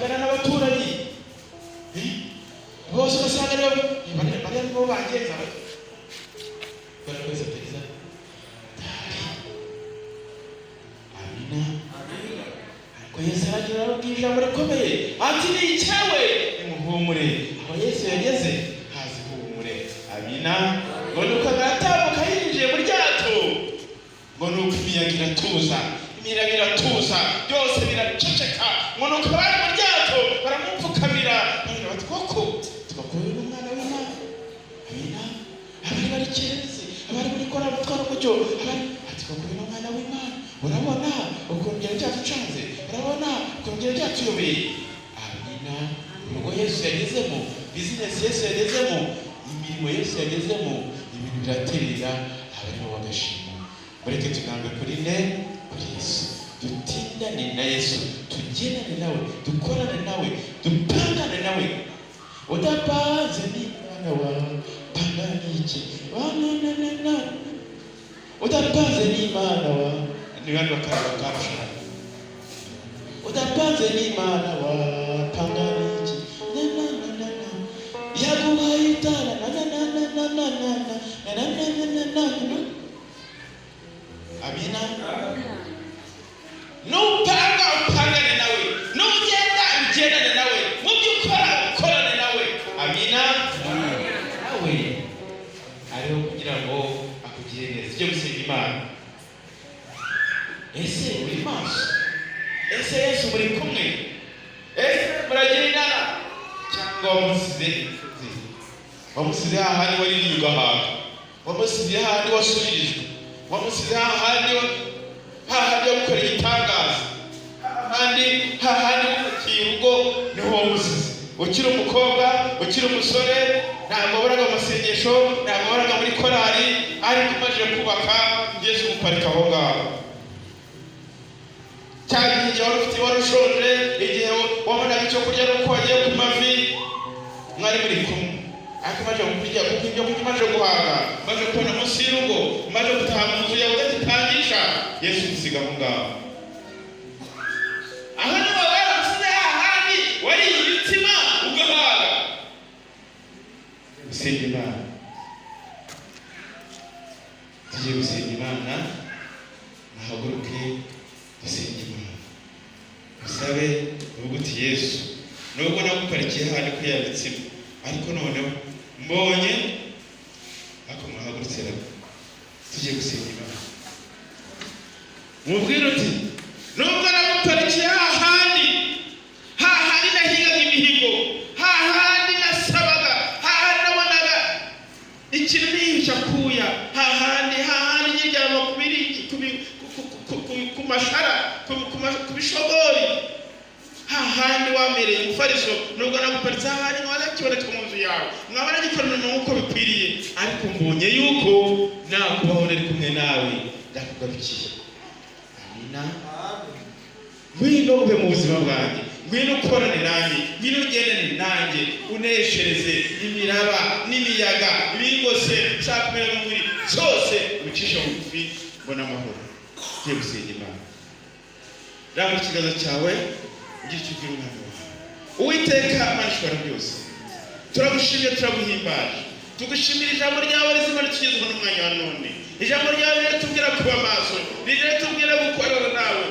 Ukagana n'abaturanyi. Bose ugasanga nibo bariya nibo bangenza barakweza perezida. Amina. Ariko Yesu aragira, arababwira ijambo rikomeye ati: "Ni icyawe, nimuhumure." Aho Yesu yageze haza ihumure. Amina. Ngo nuko agatambuka yinjiye mu ryato, ngo nuko imiyaga iratuza, imiyaga iratuza, byose biraceceka. Ngo nuko abari mu ryato baramupfukamira, baragira bati: "Koko tugakuye n'umwana w'Imana." Amina. Abari bari keretse abari muri kora mutwara umucyo, abari ati: "Gakuye n'umwana w'Imana. Urabona ukuntu byari byatucanze, urabona ukuntu byari byatuyobeye." Amina. Urugo Yesu yagezemo, bizinesi Yesu yagezemo, imirimo Yesu yagezemo, ibintu biraterera, abarimo bagashima. Mureke tugambe kuri ne kuri Yesu, dutindane na Yesu, tugendane nawe, dukorane nawe, dupangane nawe. Udapanze ni mwana wa panga niki wananana, udapanze n'Imana wa ni bandi bakarusha. Udapanze n'Imana wa panga niki na na na na na yaguhaye itara na na na na na na na na na na na na na na. Amina. Nupanga upangane nawe, nugenda ugendane nawe, mu byo ukora ukorane nawe. Amina. Nawe ariho kugira ngo akugire neza. Ujye gusenga Imana. Ese uri maso? Ese Yesu muri kumwe? Ese muragendana, cyangwa wamusize imisozi, wamusize hahandi waririye ugahaga, wamusize hahandi wasubirijwe, wamusize hahandi wo gukora igitangaza, hahandi wubakiye urugo, niho wamusize? Ukiri umukobwa, ukiri umusore, ntabwo wahoraga mu masengesho, ntabwo wahoraga muri korali, ariko umaze kubaka, Yesu umuparika aho ngaho. Cyangwa igihe wari ufite, wari ushonje, igihe wabonaga icyo kurya nuko wagiye ku mavi, mwari muri kumwe. Ariko umaze kurya, kuko ibyo kurya umaze guhaga, umaze kubona munsi y'urugo, umaze gutaha mu nzu yawe udagitangisha, Yesu umusiga aho ngaho. Aho niba waramusize hahandi wariye imitsima ugahaga. Gusenga Imana, tugiye gusenga Imana. Muhaguruke dusenge Imana. Usabe, uvuge uti: "Yesu, nubwo naguparikiye hahandi kuri ya mitsima, ariko noneho mbonye." Ariko muhagurutse rero, tugiye gusenga Imana. Mubwire uti: "Nubwo naguparikiye hahandi, hahandi nahigaga imihigo, hahandi nasabaga, hahandi nabonaga ikintu nihisha kuya, hahandi hahandi nyiryama ku biri ku bi- ku- ku- ku- ku mashara, ku bishogori, hahandi wamereye umufariso, nubwo naguparitse hahandi nkaba kiboneka mu nzu yawe, nkaba nagikora umurimo nk'uko bikwiriye, ariko mbonye yuko nakubaho nari kumwe nawe, ndakugarukiye." Amina. Ngwino ube mu buzima bwanjye, ngwino ukorane nanjye, ngwino ugendane nanjye, uneshereze imiraba n'imiyaga ibingose, nshaka kumera mu mubiri byose, ubicishe bugufi, mbona amahoro. Tugiye gusenga Imana. Rambura ikiganza cyawe, ugire icyo ubwira umwana wawe. Uwiteka Mana ishobora byose, turagushimiye, turaguhimbaje, tugushimira ijambo ryawe rizima ritugezeho n'umwanya wa none. Ijambo ryawe riratubwira kuba maso, riratubwira gukorana nawe.